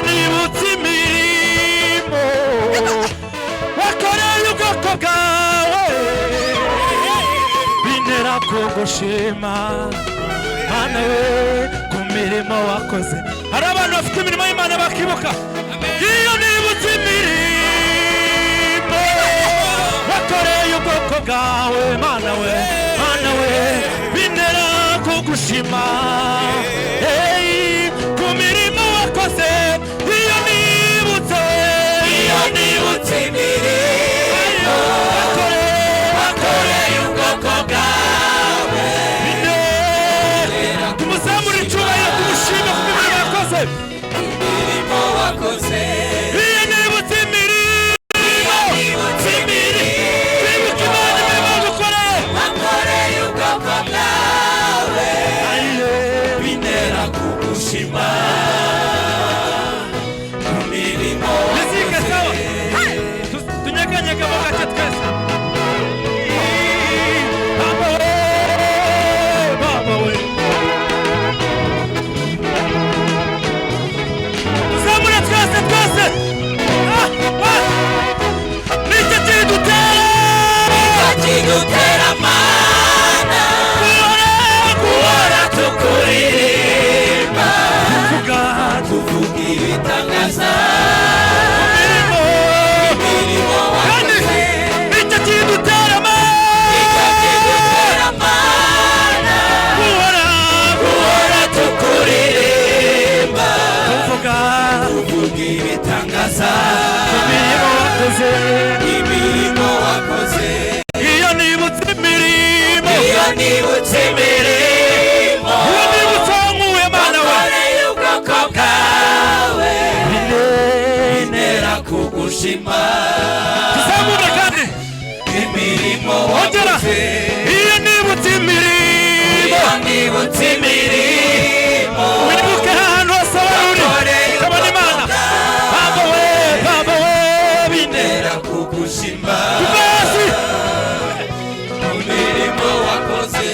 Nibutse imirimo wakoreye ubwoko bwawe, bintera kugushima, Mana we, ku mirimo wakoze. Hari abantu bafite imirimo y'Imana bakibuka. Iyo nibutse imirimo wakoreye ubwoko bwawe, Mana we, Mana we, bintera kugushima. Hey, ku mirimo wakoze. Iyo nibutse, Iyo nibutse imirimo wakoreye wakoreye ubwoko bwawe, bintera tumuzamure icyubahiro, tumushime ku mirimo yakoze. Imirimo wakoze. Iyo nibutse imirimo, Iyo nibutse imirimo twibuke Imana, imirimo yadukoreye, wakoreye ubwoko bwawe, bintera kugushima ku mirimo. Mizike sawa. Tunyeganyege mo gake twese. Baba we, Baba we, tuzamure twese, twese. Ah, ah. Nicyo kidutera Kidutera, Mana, guhora, guhora tukuririmba, tuvuga, tuvuga ibitangaza, imirimo, imirimo kandi wakoze. Nicyo kidutera Nicyo kidutera, Mana, guhora, guhora tukuririmba, tuvuga, tuvuga ibitangaza, imirimo wakoze, imirimo wakoze. Iyo nibutse imirimo, Iyo nibutse imirimo iyo nibutse aho nkuye, Mana we, wakoreye ubwoko bwawe, bintera kugushima. Tuzamure kandi. Imirimo Ongera. wakoze. Iyo nibutse imirimo, Iyo nibutse imirimo wibuke ahantu hose wari uri, wakoreye ukabona ubwoko Imana. bwawe, Baba we, Baba we, bintera bintera kugushima tuve hasi. Ku mirimo wakoze.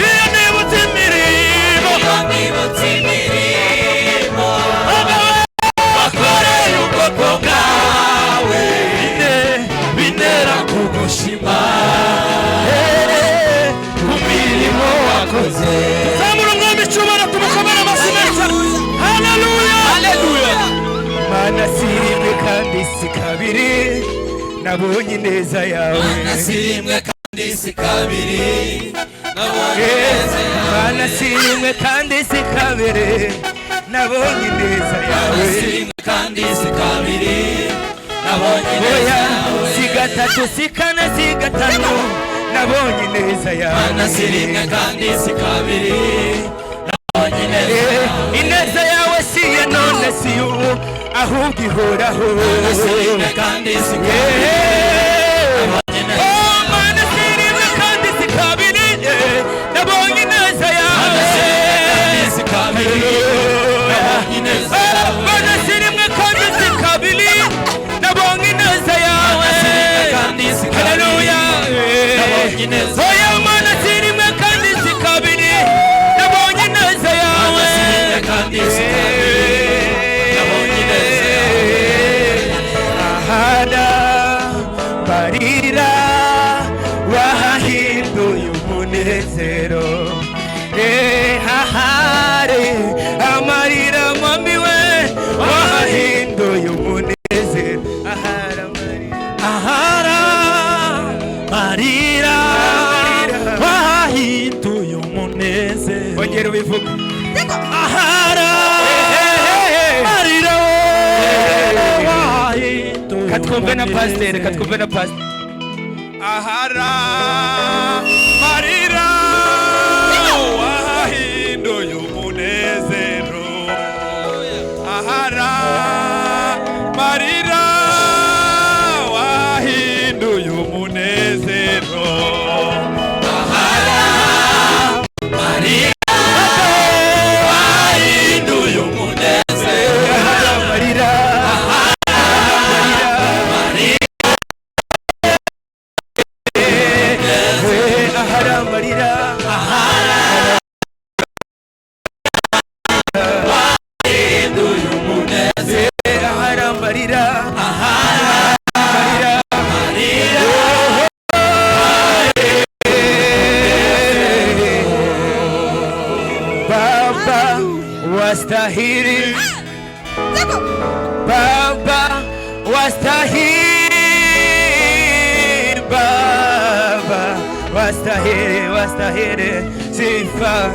Iyo nibutse imirimo, Iyo nibutse imirimo Baba we, wakoreye ubwoko bwawe, bintera kugushima ku mirimo wakoze. Zamura Umwami icyubahiro, tumukomere amashyi menshi cyane. Haleluya! Haleluya! Mana, si rimwe kandi si kabiri nabonye ineza yawe. Mana, si rimwe kandi si kabiri nabonye ineza yawe. Mana, si rimwe kandi si kabiri nabonye ineza Mana, yawe. si rimwe kandi si kabiri nabonye ineza Oya, yawe. si gatatu, si kane, si gatanu nabonye ineza yawe. Mana, si rimwe kandi si kabiri nabonye ineza yawe. Ineza yawe si iya none, si ubu, ahubwo ihoraho. Mana, si rimwe kandi si kabiri nabonye ineza. Oh, Mana, si rimwe kandi si kabiri nabonye ineza yawe. Mana, si rimwe kandi si kabiri nabonye ineza Oh, yawe. Mana, si rimwe kandi si kabiri nabonye ineza yawe. Mana, si rimwe kandi si kabiri Haleluya. nabonye ineza. Oya, Mana, si rimwe kandi si kabiri nabonye ineza yawe. Mana, si rimwe kandi si kabiri nabonye ineza yawe. Ahana barira wahahinduye umunezero. Eh, ahari amarira, Mwami we, wahahinduye umunezero. Ahari amarira, Ahara marira wahinduye umunezero. Ongera ubivuge. Ahara marira wahinduye Katwumve na pasiteri. umunezero. Katwumve na pasiteri. Ahara marira wahinduye umunezero. Ahara marira wahinduye umunezero. Marira wahinduye umunezero. Ahari amarira, Marira, ahari amarira, wahinduye umunezero. Wastahili Baba, wastahili, wastahili sifa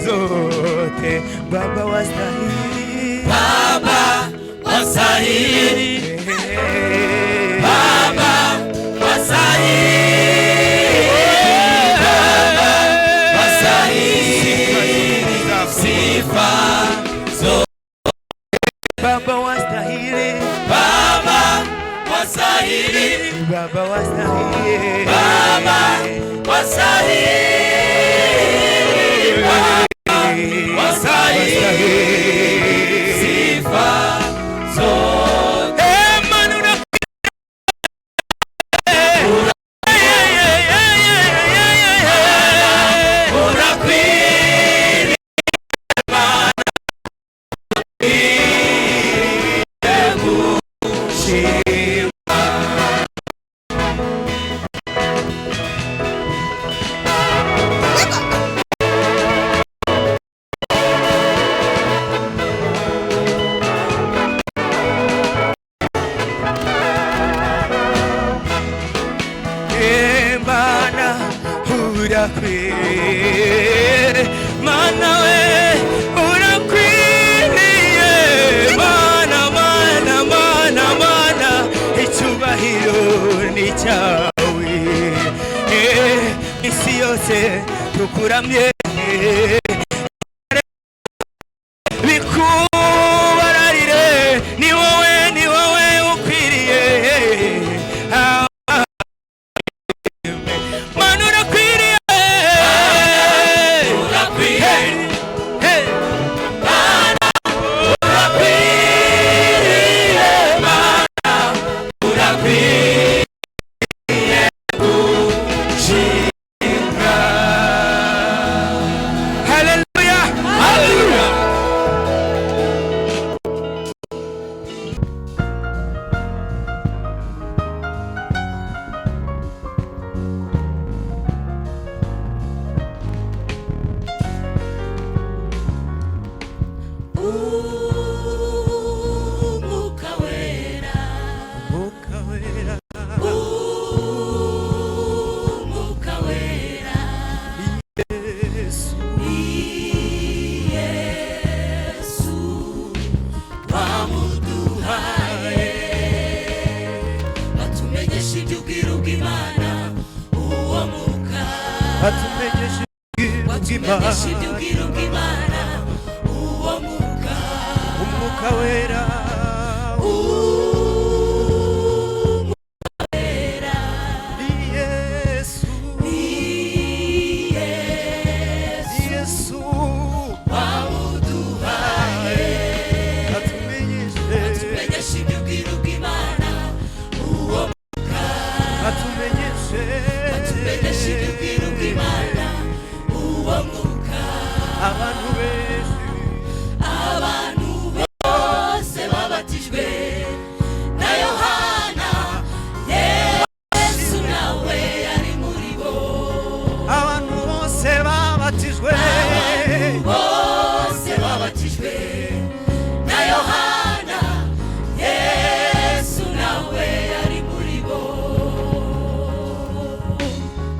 zote Baba, wastahili. Baba wastahili, Baba wastahili, Baba wastahili sifa zote. Baba wastahili, Baba wastahili, Baba wastahili, Baba wastahili, Baba wastahili sifa zote. Eh, Mana Urakwiriye Mana, gushimwa. Mana urakwiriye, Mana we urakwiriye, Mana, Mana, Mana, Mana, icyubahiro ni cyawe. Isi yose tukuramye, bikubararire, ni wowe, ni wowe ukwiriye. Mana urakwiriye. Urakwiriye. Hey. Urakwiriye Mana, urakwiriye gushimwa. Hallelujah. Hallelujah. Umwuka wera, Umwuka wera, Umwuka wera, Yesu, Yesu wamuduhaye, batumenyesha iby'ubwiru bw'Imana, uwo mwuka atumenyeshe watumenyesha ubw'Imana, iby'ubwiru bw'Imana, uwo mwuka, Umwuka wera, Umwuka wera, Yesu, Yesu Yesu wamuduhaye, atumenyeshe, batumenyesha iby'ubwiru bw'Imana, uwo mwuka atumenyeshe, batumenyesha iby'ubwiru bw'Imana, uwo mwuka. Abantu benshi, Abantu bose babatijwe na Yohana, Yesu nawe ari muri bo. Abantu bose babatijwe, Abantu bose babatijwe na Yohana, Yesu nawe ari muri bo.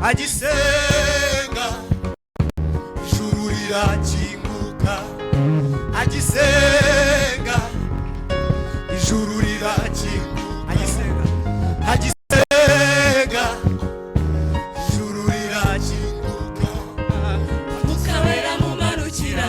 Agisenga ijuru rirakinguka, agisenga ijuru rirakinguka, agisenga, agisenga ijuru rirakinguka. Umwuka wera mumanukira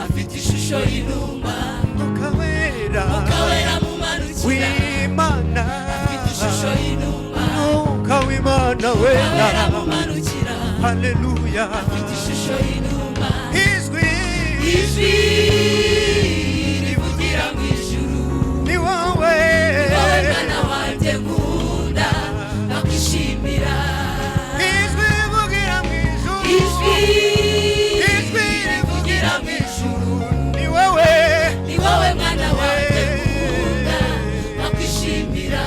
afite ishusho y'inuma. Umwuka wera, Umwuka wera mumanukira w'Imana, afite ishusho y'inuma. Umwuka w'Imana Umwuka wera wera, mumanukira haleluya, afite ishusho y'inuma. Ijwi, Ijwi rivugira mu ijuru, ni wowe, wowe mwana wanjye nkunda nakwishimira. Ijwi rivugira mu ijuru, Ijwi ijwi rivugira mu ijuru, ni wowe, ni wowe mwana wanjye nkunda nakwishimira.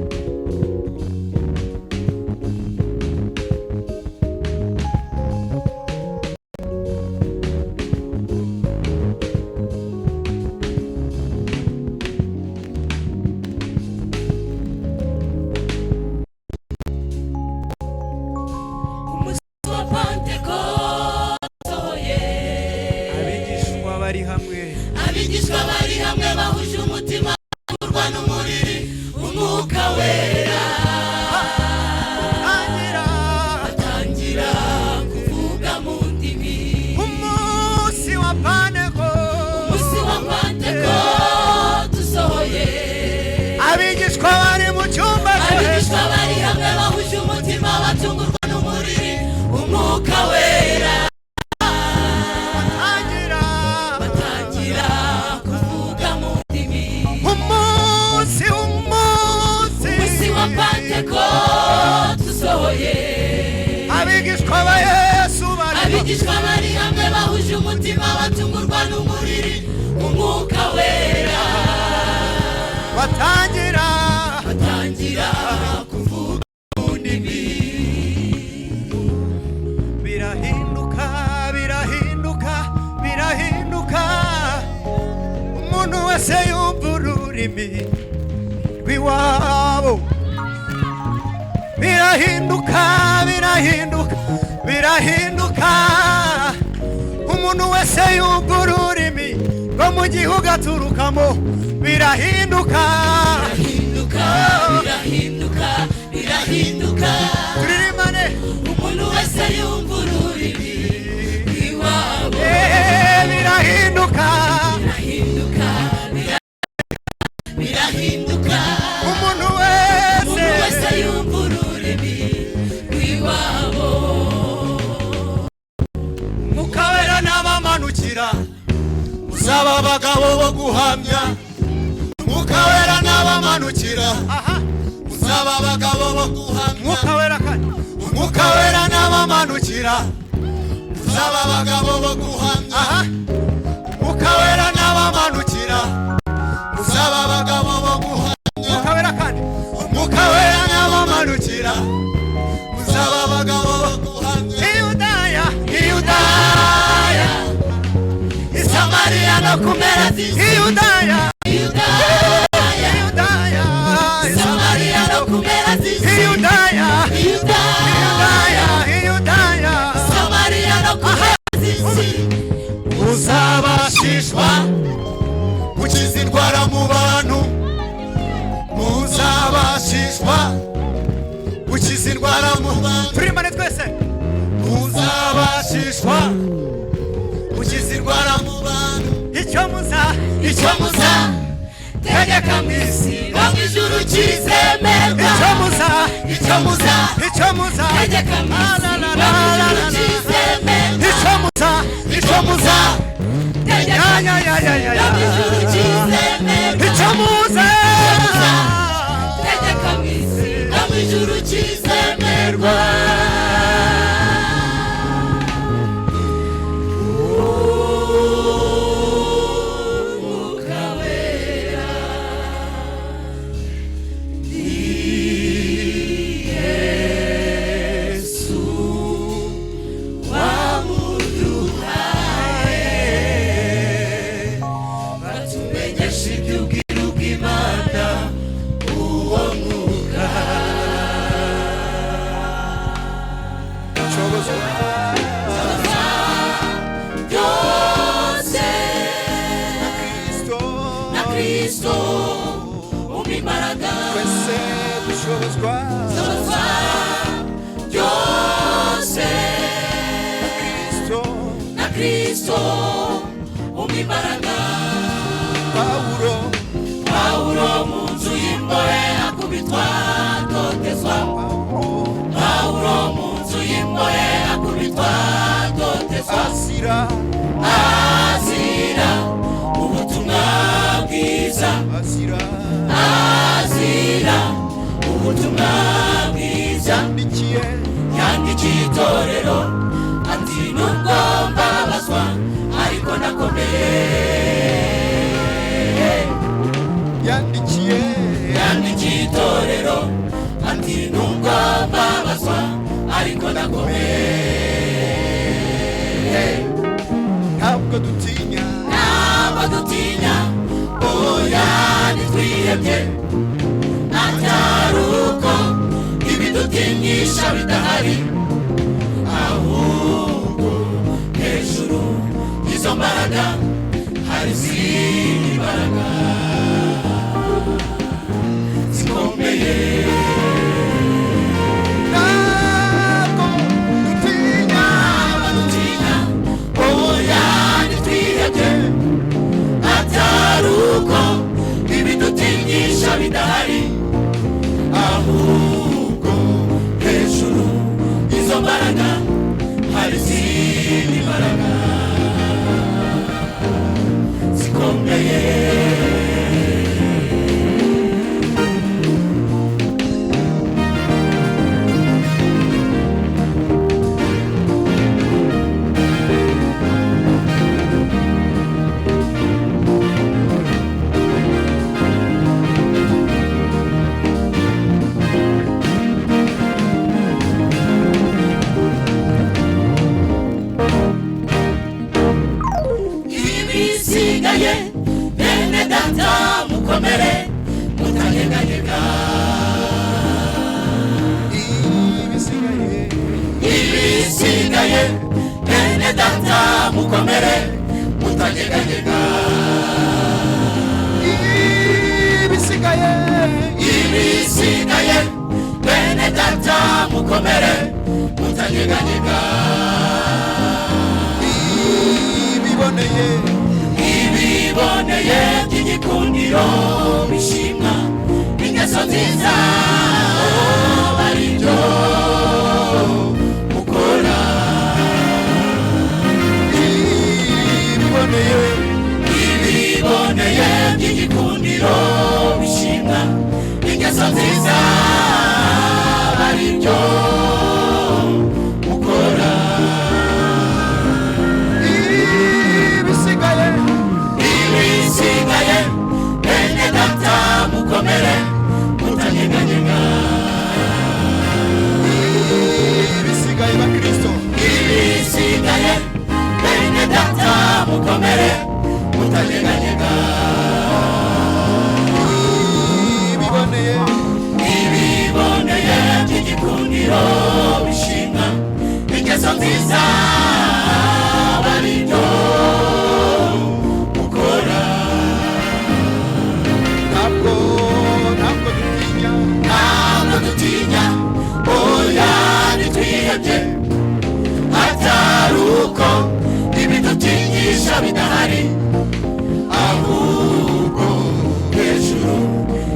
Yesu. arashoboye. Abigishwa ba Yesu bari Abigishwa bari hamwe bahuje umutima, batungurwa n'umuriri Umwuka Wera. Batangira Batangira kuvuga mu ndimi. Birahinduka, birahinduka, birahinduka, umuntu wese yumva ururimi rw'iwabo. Birahinduka, birahinduka, birahinduka, umuntu wese yumva ururimi rwo mu gihugu aturukamo. Birahinduka. Birahinduka, birahinduka, birahinduka. Turirimane. Umuntu wese yumva ururimi rw'iwabo. Birahinduka. Birahinduka, birahinduka. Umuntu wese Umuntu wese yumva ururimi rw'iwabo. Mukabera n'abamanukira, muzaba abagabo bo guhamya. Mukabera n'abamanukira, muzaba abagabo bo guhamya. Mwuka Wera kandi, Umwuka Wera n'abamanukira, muzaba abagabo bo guhamya. Umwuka Wera n'abamanukira, muzaba abagabo bo guhamya. Umwuka Wera kandi, Umwuka Wera n'abamanukira, muzaba abagabo bo guhamya. Iyudaya, Iyudaya, Isamariya no ku mpera z'isi. Iyudaya, Iyudaya, Iyudaya, Samariya no ku mpera z'isi. Iyudaya, Iyudaya, Iyudaya, Iyudaya, Samariya no ku mpera z'isi. Muzabashishwa gukiza indwara mu bantu, muzabashishwa gukiza indwara mu bantu. Turirimane twese. Muzabashishwa gukiza indwara mu bantu. Icyo muza Icyo muza tegeka mu isi no mu ijuru kizemerwa. Icyo muza Icyo muza icyo muza tegeka mu isi no mu ijuru kizemerwa. Icyo muza, icyo muza Tegeka ya ya ya ya ya no mu ijuru kizemerwa. Icyo muza Muza tegeka mu isi no mu ijuru kizemerwa. Umwuka Wera ni Yesu wamuduhaye, batumenyesha iby'ubwiru bw'Imana, uwo mwuka. Byose na Kristo umpa imbaraga. Twese dushobozwa Shobozwa byose Kristo na Kristo umpa imbaraga. Pawulo Pawulo mu nzu y'imbohe akubitwa atotezwa. Pawulo mu nzu y'imbohe akubitwa atotezwa. Asira Azira ubutumwa bwiza. Asira Azira ubutumwa bwiza. Yandikiye Yandikiye itorero ati: "Nubwo mbabazwa ariko ndakomeye." Yandikiye Yandikiye itorero ati: "Nubwo mbabazwa ariko ndakomeye." Ntabwo dutinya. Ntabwo dutinya, oya, ntitwihebye, atari uko ibidutinyisha bidahari, ahubwo hejuru y'izo mbaraga hari izindi mbaraga zikomeye. Ntabwo dutinya. Ntabwo dutinya, oya, ntitwihebye, atari uko ibidutinyisha bidahari, ahubwo hejuru izo mbaraga hari izindi mbaraga zikomeye. Mutanyeganyega. Ibisigaye, Ibisigaye, bene data, mukomere, mutanyeganyega. Ibiboneye, Ibiboneye by'igikundiro bishimwa, ingeso nziza baribyo mukora. Ibiboneye, Ibiboneye by'igikundiro bishimwa, ingeso nziza baribyo mukora. Ibisigaye, Ibisigaye, bene data, mukomere, mutanyeganyega. Ibisigaye, bakristo, Ibisigaye, bene data, mukomere, mutanyeganyega. Ibiboneye, Ibiboneye by'igikundiro bishimwa, ingeso nziza baribyo mukora. Ntabwo, ntabwo dutinya, Ntabwo dutinya, oya, ntitwihebye, atari uko ibidutinyisha bidahari, ahubwo hejuru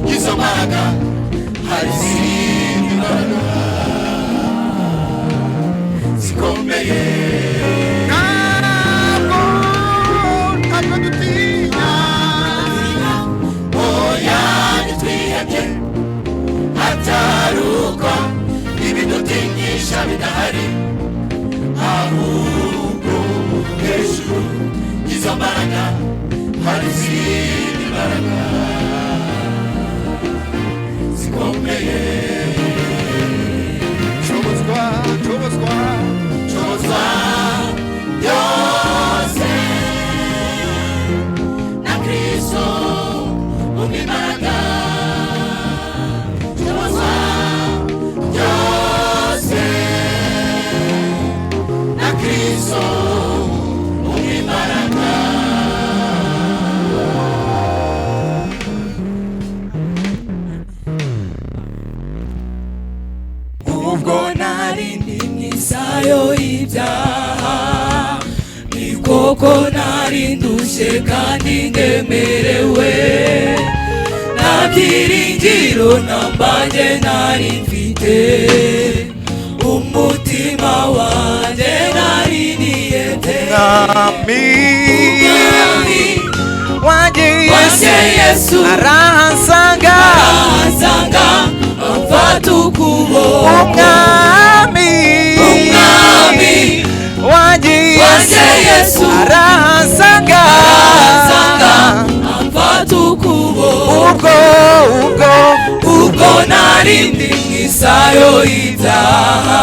y'izo mbaraga hari izindi mbaraga zikomeye. Ntabwo, ntabwo dutinya, Oya, ntitwihebye, atari uko ibidutinyisha bidahari, ahubwo hejuru y'izo mbaraga hari izindi mbaraga zikomeye. Nshobozwa, nshobozwa, Nshobozwa byose na Kristo umpa imbaraga. Nshobozwa byose na Kristo umpa imbaraga. Ubwo nari ndi mu isayo y'ibyaha, ni koko nari ndushye kandi ndemerewe, nta byiringiro nambanjye nari mfite, umutima wanjye nari niyete. Mwami Umwami wanjye wanjye Yesu Yesu arahansanga, aransanga, amfata ukuboko. Umwami Umwami wanjye wanjye Yesu Yesu arahansanga, aransanga, amfata ukuboko. Ubwo, ubwo, Ubwo nari ndi mu isayo y'ibyaha,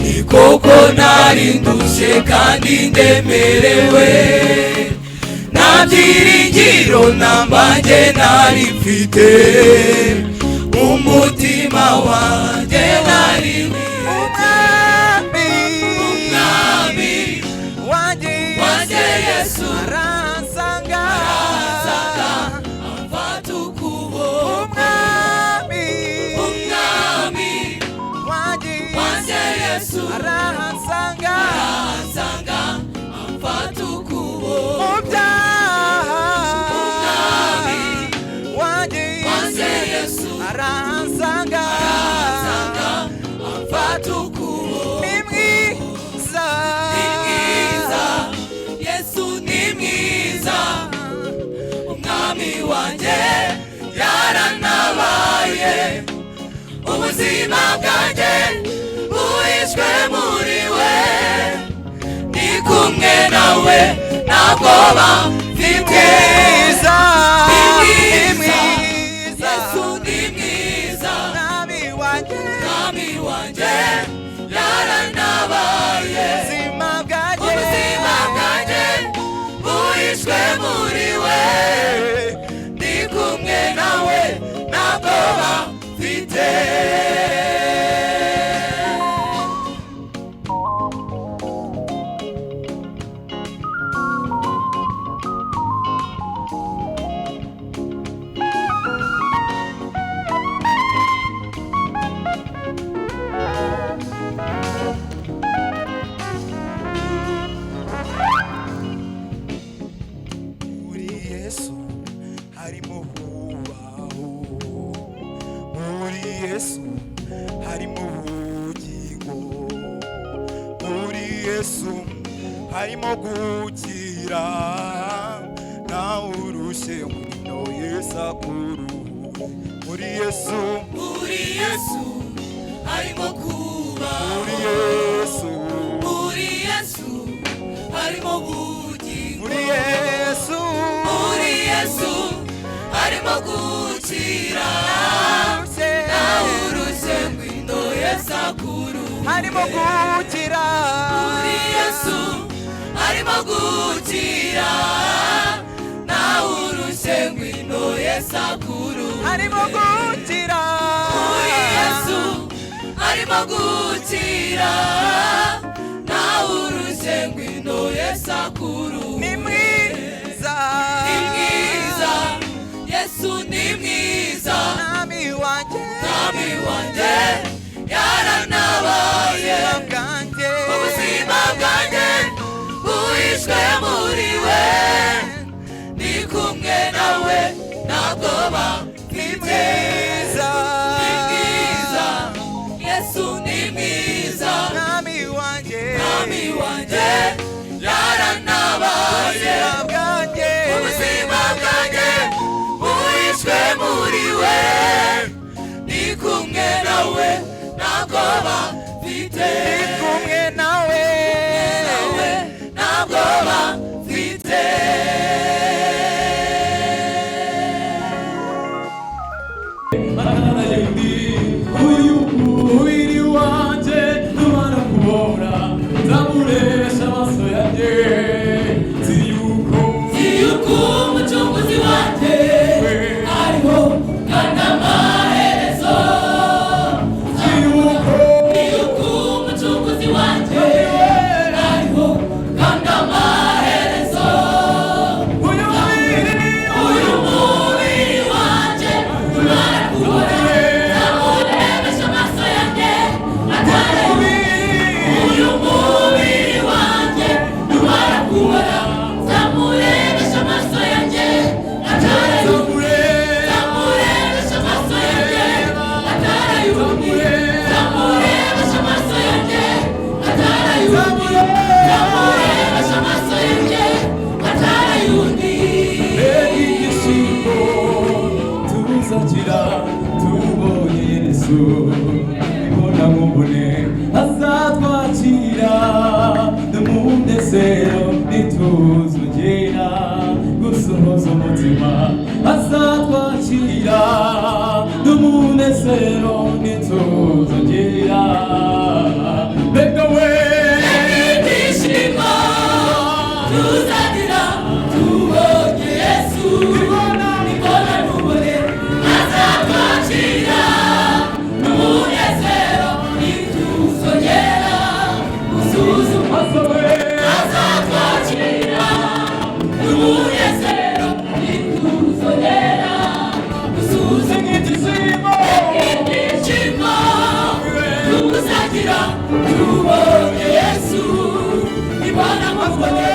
ni koko nari ndushye kandi ndemerewe, nta byiringiro nambanjye nari mfite, umutima wanjye nari Umwami Umwami wanjye wanjye Yesu arahansanga, aransanga, amfata ukuboko. Umwami Umwami wanjye wanjye Yesu arahansanga, aransanga, amfata ukuboko. Mu byaha Umwami wanjye wanjye Yesu arahansanga, aransanga, amfata ukuboko. Ni mwiza, Ni mwiza, Yesu ni mwiza, umwami wanjye yaranabaye, ubuzima bwanjye buhishwe muri we, ndi kumwe nawe, nta bwoba mfite. Mwiza, Ni ni mwiza, mwiza, Yesu ni mwiza, Mwami wanjye, umwami wanjye yaranabaye, ubuzima bwanjye, ubuzima bwanjye buhishwe muri we, ndi kumwe nawe, nta bwoba mfite. Yesu harimo gukira, nawe urushye ngwino Yesu akuruhure. Muri Yesu, Muri Yesu harimo kuba, muri Yesu, muri Yesu harimo ubugingo, muri Yesu, muri Yesu harimo gukira, nawe urushye ngwino Yesu akuruhure. Harimo gukira, Muri Yesu harimo gukira, nawe urushye ngwino Yesu akuruhure. Harimo gukira, Muri Yesu harimo gukira, nawe urushye ngwino Yesu akuruhure. Ni mwiza, Ni mwiza, Yesu ni mwiza, Mwami wanjye, Mwami wanjye yaranabaye, ubuzima bwanjye, ubuzima bwanjye buhishwe muri we, ndi kumwe nawe ntabwo ni bafite. mwiza, Ni mwiza, Yesu ni mwiza, Mwami wanjye, Mwami wanjye yaranabaye, ubuzima bwanjye, ubuzima bwanjye buhishwe muri we, ndi kumwe nawe ntabwo bafite. Ndi kumwe nawe, Nawe ntabwo bafite. Uyu mubiri wanjye numara kubora nzamurebesha amaso yanjye, nzi yuko, Yuko umucunguzi wanjye ariho kandi amaherezo, nzi yuko, yuko umucunguzi wanjye ariho kandi amaherezo, uyu mubiri, uyu mubiri wanjye numara kubora nzamurebesha amaso yanjye atari, uyu mubiri wanjye numara kubora nzamurebesha amaso yanjye atari, nzamurebesha amaso yanjye atarayundi, nzamurebesha amaso yanjye atarayundi, nzamurebesha amaso yanjye atarayundi. Ibyishimo tuzagira tubonye Yesu ibona nkubone, azatwakira n'umunezero, ntituzongera gusohoza umutima, azatwakira n'umunezero, ntituzongera mbega we. Ibyishimo tuzagira tubonye Yesu ibona nkubone, azatwakira n'umunezero, ntituzongera gusuzuma, azatwakira n'umunezero, ntituzongera gusuzuma. Ibyishimo, Ibyishimo tuzagira tubonye Yesu ibona nkubone.